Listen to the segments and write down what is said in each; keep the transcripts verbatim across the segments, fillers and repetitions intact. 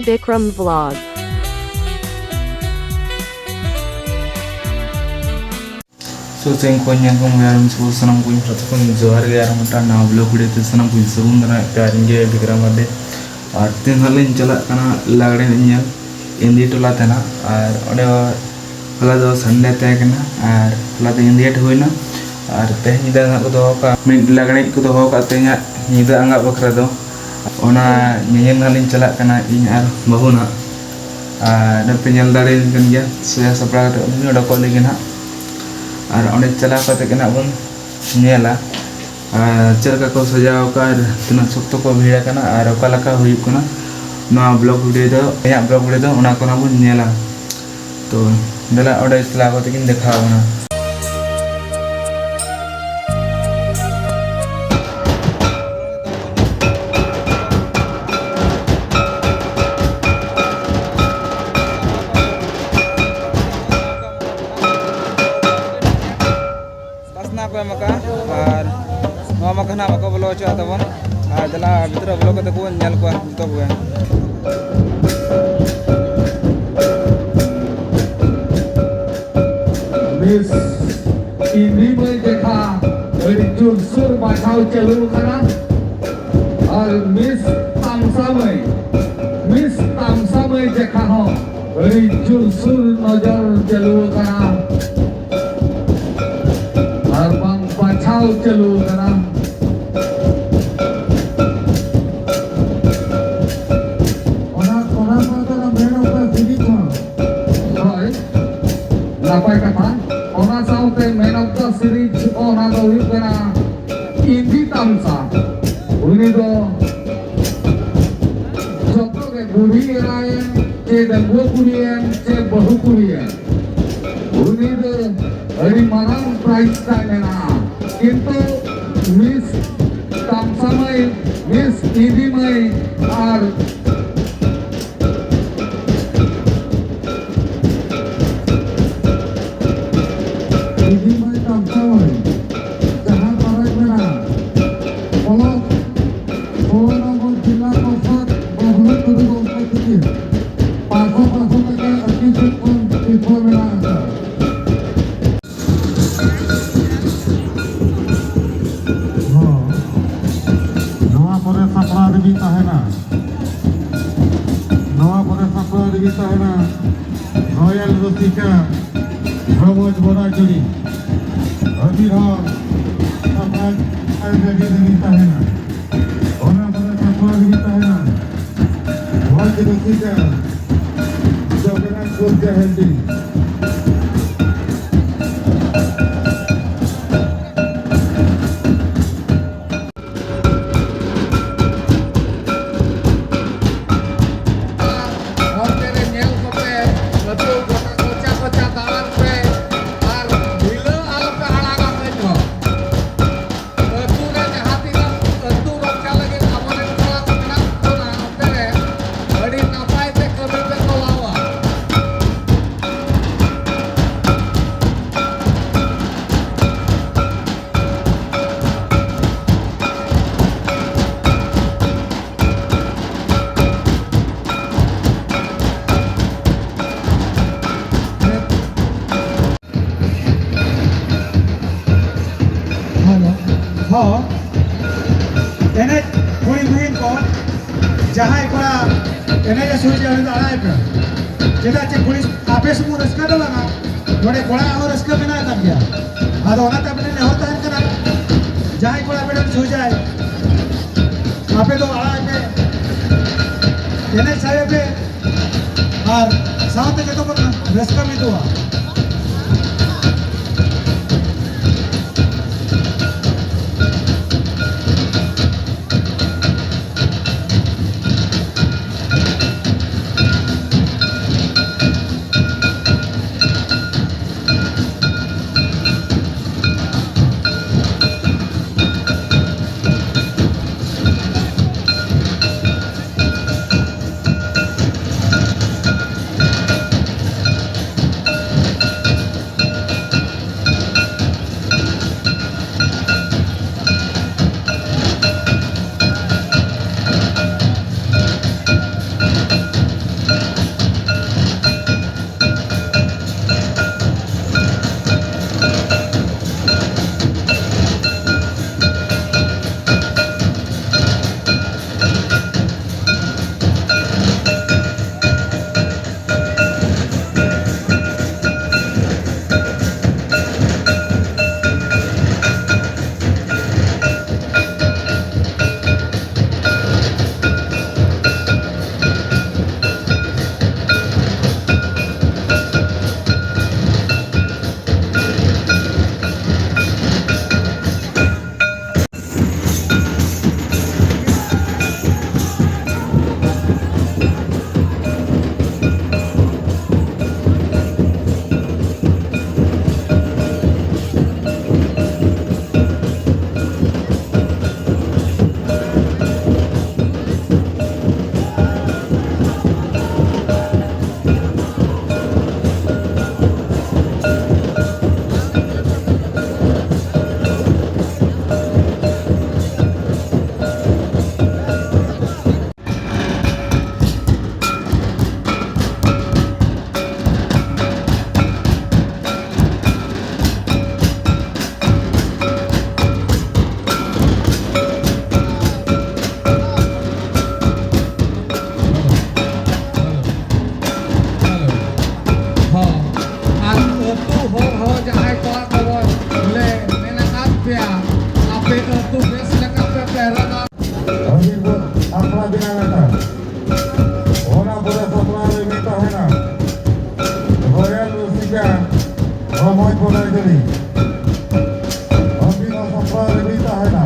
Bikram Vlog. ᱥᱩᱨ ᱥᱮᱱ ᱠᱚ ᱧᱮᱞ ᱠᱚ ᱢᱮ ᱟᱨ ᱥᱟᱱᱟᱢ ᱠᱚ ᱡᱚᱦᱟᱨ ᱜᱮ᱾ ᱟᱨ ᱢᱤᱫᱴᱟᱝ ᱱᱟᱣᱟ vlog video ᱛᱮ ᱥᱟᱱᱟᱢ ᱠᱚ ᱥᱟᱹᱜᱩᱱ ᱫᱟᱨᱟᱢ ᱯᱮ᱾ ᱟᱨ ᱤᱧ ᱜᱮ ᱵᱤᱠᱨᱚᱢ ᱢᱟᱨᱰᱤ᱾ ᱟᱨ ᱛᱮᱦᱮᱧ ᱦᱟᱸᱜ ᱞᱤᱧ ᱪᱟᱞᱟᱜ ᱠᱟᱱᱟ ᱞᱟᱜᱽᱲᱮ ᱮᱱᱮᱡ ᱧᱮᱞ ᱮᱱᱫᱤ ᱴᱚᱞᱟ ᱛᱮ ᱱᱟᱜ᱾ ᱟᱨ ᱚᱸᱰᱮ ᱦᱚᱞᱟ ᱫᱚ Sunday ᱛᱟᱦᱮᱸ ᱠᱟᱱᱟ, ᱟᱨ ᱦᱚᱞᱟ ᱫᱚ ᱮᱱᱫᱤ ᱦᱩᱭᱱᱟ᱾ ᱟᱨ ᱛᱮᱦᱮᱧ ᱧᱤᱫᱟᱹ ᱱᱟᱜ ᱠᱚ ᱫᱚᱦᱚ ᱠᱟᱜᱼᱟ, ᱢᱤᱫ ᱞᱟᱜᱽᱲᱮ ᱮᱱᱮᱡ ᱠᱚ ᱫᱚᱦᱚ ᱠᱟᱜᱼᱟ ᱛᱮᱦᱮᱧᱟᱜ ᱧᱤᱫᱟᱹ ᱟᱸᱜᱟ ᱵᱟᱠᱷᱨᱟ ᱫᱚ᱾ ᱚᱱᱟ ᱧᱮᱧᱮᱞ ᱱᱟᱜ ᱞᱤᱧ ᱪᱟᱞᱟᱜ ᱠᱟᱱᱟ ᱤᱧ ᱟᱨ ᱵᱟᱹᱦᱩ ᱱᱟᱜ᱾ ᱟᱨ ᱱᱚᱛᱮ ᱧᱮᱞ ᱫᱟᱲᱮᱭᱟᱹᱧ ᱠᱟᱱ ᱜᱮᱭᱟ, ᱥᱟᱡᱟᱣ ᱥᱟᱯᱲᱟᱣ ᱠᱟᱛᱮ ᱩᱱᱤ ᱚᱰᱚᱠᱚᱜ ᱞᱟᱹᱜᱤᱫ ᱱᱟᱜ᱾ ᱟᱨ ᱚᱸᱰᱮ ᱪᱟᱞᱟᱣ ᱠᱟᱛᱮ ᱜᱮ ᱱᱟᱜ ᱵᱚᱱ ᱧᱮᱞᱟ, ᱟᱨ ᱪᱮᱫ ᱞᱮᱠᱟ ᱠᱚ ᱥᱟᱡᱟᱣ ᱟᱠᱟᱫᱼᱟ ᱟᱨ ᱛᱤᱱᱟᱹᱜ ᱥᱚᱠᱛᱚ ᱠᱚ ᱵᱷᱤᱲ ᱟᱠᱟᱱᱟ ᱟᱨ ᱚᱠᱟ ᱞᱮᱠᱟ ᱦᱩᱭᱩᱜ ᱠᱟᱱᱟ ᱱᱚᱣᱟ vlog video ᱫᱚ, ᱤᱧᱟᱹᱜ vlog video ᱫᱚ ᱚᱱᱟ ᱠᱚ ᱱᱟᱜ ᱵᱚᱱ ᱧᱮᱞᱟ᱾ ᱛᱚ ᱫᱮᱞᱟ ᱚᱸᱰᱮ ᱪᱟᱞᱟᱣ ᱠᱟᱛᱮ ᱜᱤᱧ ᱫᱮᱠᱷᱟᱣ ᱟᱵᱚᱱᱟ᱾ ᱠᱷᱟᱥᱱᱟ ᱠᱚ ᱮᱢ ᱟᱠᱟᱫᱼᱟ, ᱟᱨ ᱱᱚᱣᱟ ᱢᱟ ᱠᱷᱟᱱ ᱵᱟᱠᱚ ᱵᱚᱞᱚ ᱦᱚᱪᱚᱣᱟᱜ ᱛᱟᱵᱚᱱ᱾ ᱟᱨ ᱫᱮᱞᱟ ᱵᱷᱤᱛᱨᱤ ᱵᱚᱞᱚ ᱠᱟᱛᱮ ᱠᱚᱵᱚᱱ ᱧᱮᱞ ᱠᱚᱣᱟ ᱡᱚᱛᱚ ᱠᱚᱜᱮ᱾ ᱢᱤᱥ ᱤᱱᱫᱤ ᱢᱟᱹᱭ ᱡᱮᱠᱷᱟ ᱟᱹᱰᱤ ᱡᱳᱨᱥᱳᱨ ᱵᱟᱪᱷᱟᱣ ᱪᱟᱹᱞᱩ ᱟᱠᱟᱱᱟ᱾ ᱟᱨ ᱢᱤᱥ ᱛᱟᱢᱥᱟ ᱢᱟᱹᱭ, ᱢᱤᱥ ᱛᱟᱢᱥᱟ ᱢᱟᱹᱭ ᱡᱮᱠᱷᱟ ᱦᱚᱸ ᱟᱹᱰᱤ ᱡᱳᱨᱥᱳᱨ ᱱᱚᱡᱚᱨ ᱪᱟᱹᱞᱩ ᱟᱠᱟᱱᱟ᱾ ᱟᱨ ᱵᱟᱝ ᱵᱟᱪᱷᱟᱣ ᱪᱟᱹᱞᱩ ᱟᱠᱟᱱᱟ᱾ ᱚᱱᱟ, ᱚᱱᱟ ᱥᱟᱶᱛᱮ ᱚᱱᱟ Man of the Series ᱦᱚᱸ᱾ ᱦᱳᱭ, ᱱᱟᱯᱟᱭ ᱠᱟᱛᱷᱟ᱾ ᱚᱱᱟ ᱥᱟᱶᱛᱮ Man of the Series, ᱚᱱᱟ ᱫᱚ ᱦᱩᱭᱩᱜ ᱠᱟᱱᱟ ᱤᱱᱫᱤ ᱛᱟᱢᱥᱟ᱾ ᱩᱱᱤ ᱫᱚ ᱡᱚᱛᱚ ᱜᱮ, ᱵᱩᱲᱦᱤ ᱮᱨᱟᱭᱮᱱ, ᱪᱮ ᱰᱟᱺᱜᱩᱣᱟᱹ ᱠᱩᱲᱤᱭᱮᱱ, ᱪᱮ ᱵᱟᱹᱦᱩ ᱠᱩᱲᱤᱭᱮᱱ, ᱩᱱᱤ ᱫᱚ ᱟᱹᱰᱤ ᱢᱟᱨᱟᱝ prize ᱛᱟᱭ ᱢᱮᱱᱟᱜᱼᱟ᱾ ᱠᱤᱱᱛᱩ ᱢᱤᱥ ᱛᱟᱢᱥᱟ ᱢᱟᱹᱭ, ᱢᱤᱥ ᱤᱫᱤ ᱢᱟᱹᱭ ᱟᱨ ᱤᱫᱤ ᱢᱟᱹᱭ ᱛᱟᱢᱥᱟ ᱢᱟᱹᱭ, ᱡᱟᱦᱟᱸ ᱛᱟᱨᱟᱭ ᱢᱮᱱᱟᱜᱼᱟ, ᱵᱞᱚᱠ ᱥᱳᱞᱳ ᱱᱚᱢᱵᱚᱨ ᱡᱤᱞᱟ ᱯᱚᱨᱤᱥᱚᱫ ᱵᱟᱵᱞᱩ ᱴᱩᱰᱩ ᱜᱚᱢᱠᱮ ᱛᱤᱠᱤ ᱱᱚᱣᱟ ᱠᱚᱨᱮ ᱥᱟᱯᱲᱟᱣ ᱨᱮᱜᱮ ᱛᱟᱦᱮᱱᱟ᱾ ᱱᱚᱣᱟ ᱠᱚᱨᱮ ᱥᱟᱯᱲᱟᱣ ᱨᱮᱜᱮ ᱛᱟᱦᱮᱱᱟ᱾ ᱨᱚᱭᱮᱞ ᱨᱩᱥᱤᱠᱟ ᱨᱚᱢᱚᱡᱽ ᱵᱚᱨᱟᱡᱩᱲᱤ ᱟᱹᱰᱤ ᱦᱚᱲ ᱥᱟᱯᱲᱟᱣ ᱨᱮᱜᱮ ᱛᱟᱦᱮᱱᱟ᱾ ᱚᱱᱟ ᱠᱚᱨᱮ ᱥᱟᱯᱲᱟᱣ ᱨᱮᱜᱮ ᱛᱟᱦᱮᱱᱟ᱾ ᱨᱚᱢᱚᱡᱽ ᱨᱩᱥᱤᱠᱟ ᱡᱚᱜᱚᱱᱱᱟᱛᱷ ᱯᱩᱨ ᱡᱟᱦᱮᱨᱰᱤ᱾ ᱦᱚᱨᱛᱮ ᱨᱮ ᱧᱮᱞ ᱠᱚᱯᱮ, ᱟᱹᱛᱩ ᱜᱚᱴᱟ ᱠᱚᱪᱟ ᱠᱚᱪᱟ ᱫᱟᱬᱟᱱ ᱯᱮ ᱟᱨ ᱰᱷᱤᱞᱟᱹ ᱟᱞᱚᱯᱮ ᱟᱲᱟᱜᱟ ᱠᱟᱹᱡ ᱦᱚᱸ᱾ ᱟᱹᱛᱩ ᱨᱮ ᱡᱟᱦᱟᱸ ᱛᱤᱱᱟᱹᱜ ᱟᱹᱛᱩ ᱨᱚᱠᱷᱟ ᱞᱟᱹᱜᱤᱫ ᱟᱵᱚᱨᱮᱱ ᱠᱚᱲᱟ ᱠᱚ ᱢᱮᱱᱟᱜ ᱵᱚᱱᱟ, ᱚᱱᱛᱮ ᱨᱮ ᱟᱹᱰᱤ ᱱᱟᱯᱟᱭ ᱛᱮ ᱠᱟᱹᱢᱤ ᱯᱮ ᱛᱚᱞᱟᱣᱟ᱾ ᱦᱮᱞᱳ᱾ ᱦᱚᱸ᱾ ᱮᱱᱮᱡ ᱠᱩᱲᱤ ᱵᱩᱦᱤᱱ ᱠᱚ, ᱡᱟᱦᱟᱸᱭ ᱠᱚᱲᱟ ᱮᱱᱮᱡ ᱮ ᱥᱩᱨᱩᱡᱟ, ᱩᱱᱤ ᱫᱚ ᱟᱲᱟᱜ ᱯᱮ᱾ ᱪᱮᱫᱟᱜ ᱪᱮ ᱠᱩᱲᱤ ᱟᱯᱮ ᱥᱩᱢᱩᱝ ᱨᱟᱹᱥᱠᱟᱹ ᱫᱚ ᱵᱟᱝᱟ, ᱱᱚᱰᱮ ᱠᱚᱲᱟ ᱦᱚᱸ ᱨᱟᱹᱥᱠᱟᱹ ᱢᱮᱱᱟᱜ ᱟᱠᱟᱫ ᱜᱮᱭᱟ᱾ ᱟᱫᱚ ᱚᱱᱟᱛᱮ ᱟᱯᱮ ᱴᱷᱮᱱ ᱱᱮᱦᱚᱨ ᱛᱟᱦᱮᱱ ᱠᱟᱱᱟ, ᱡᱟᱦᱟᱸᱭ ᱠᱚᱲᱟ ᱟᱯᱮ ᱴᱷᱮᱱ ᱥᱩᱨᱩᱡᱟᱭ, ᱟᱯᱮ ᱫᱚ ᱟᱲᱟᱜ ᱯᱮ᱾ ᱮᱱᱮᱡ ᱥᱟᱭ ᱯᱮ᱾ ᱟᱨ ᱥᱟᱶᱛᱮ ᱡᱚᱛᱚ ᱵᱚᱱ ᱨᱟᱹᱥᱠᱟᱹ ᱢᱤᱫᱚᱜᱼᱟ᱾ ᱨᱚᱢᱚᱡᱽ ᱵᱚᱰᱟᱭ ᱜᱟᱹᱰᱤ ᱟᱹᱵᱤᱱᱟᱜ ᱥᱟᱯᱲᱟᱣ ᱨᱮᱜᱮ ᱛᱟᱦᱮᱱᱟ᱾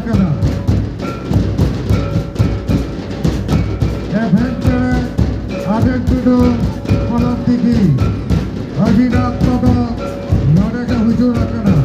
ᱠᱟᱱᱟ᱾ ᱮᱵᱷᱮᱱ ᱪᱮᱬᱮ, ᱟᱵᱮᱱ ᱴᱩᱰᱩ, ᱠᱚᱞᱚᱢ ᱛᱤᱜᱤ, ᱟᱹᱵᱤᱱᱟᱜ ᱚᱠᱛᱚ ᱫᱚ ᱱᱚᱰᱮ ᱜᱮ ᱦᱩᱭᱩᱜ ᱟᱠᱟᱱᱟ᱾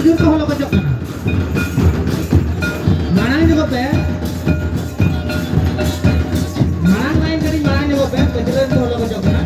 ᱡᱳᱨ ᱠᱚ ᱦᱚᱞᱚ ᱜᱚᱡᱚᱜ ᱠᱟᱱᱟ᱾ ᱢᱟᱲᱟᱝ ᱧᱚᱜᱚᱜ ᱯᱮ᱾ ᱢᱟᱲᱟᱝ ᱞᱟᱭᱤᱱ ᱠᱟᱹᱴᱤᱡ ᱢᱟᱲᱟᱝ ᱧᱚᱜᱚᱜ ᱯᱮ᱾ ᱯᱟᱹᱪᱷᱞᱟᱹ ᱨᱮᱱ ᱠᱚ ᱦᱚᱞᱚ ᱜᱚᱡᱚᱜ ᱠᱟᱱᱟ᱾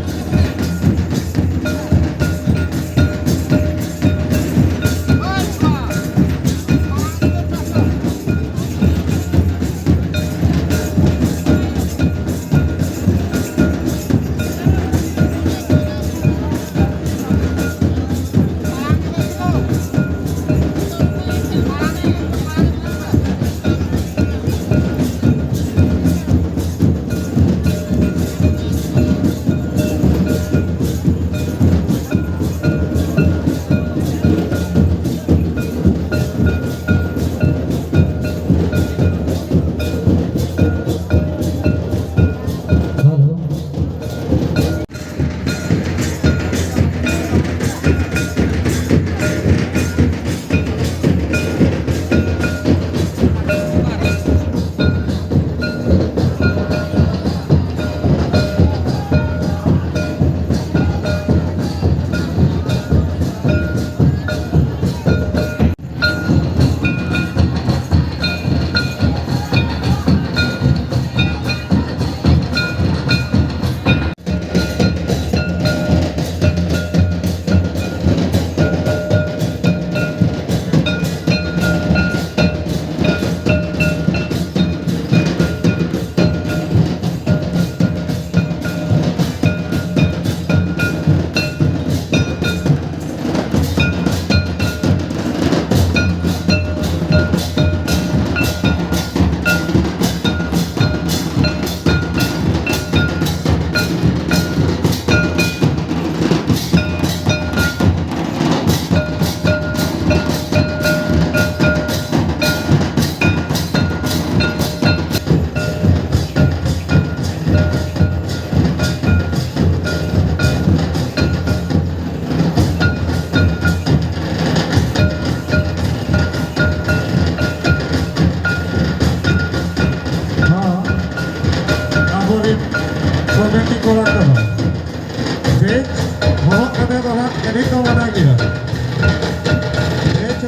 ᱦᱚᱸ, ᱟᱵᱚᱨᱮᱱ ᱠᱚᱢᱤᱴᱤ ᱠᱚᱲᱟ ᱠᱚ ᱦᱚᱸ᱾ ᱵᱮᱧᱪ ᱵᱚᱦᱚᱜ ᱠᱟᱛᱮ ᱫᱚ ᱦᱟᱸᱜ ᱮᱱᱮᱡ ᱫᱚ ᱢᱟᱱᱟ ᱜᱮᱭᱟ᱾ ᱵᱮᱧᱪ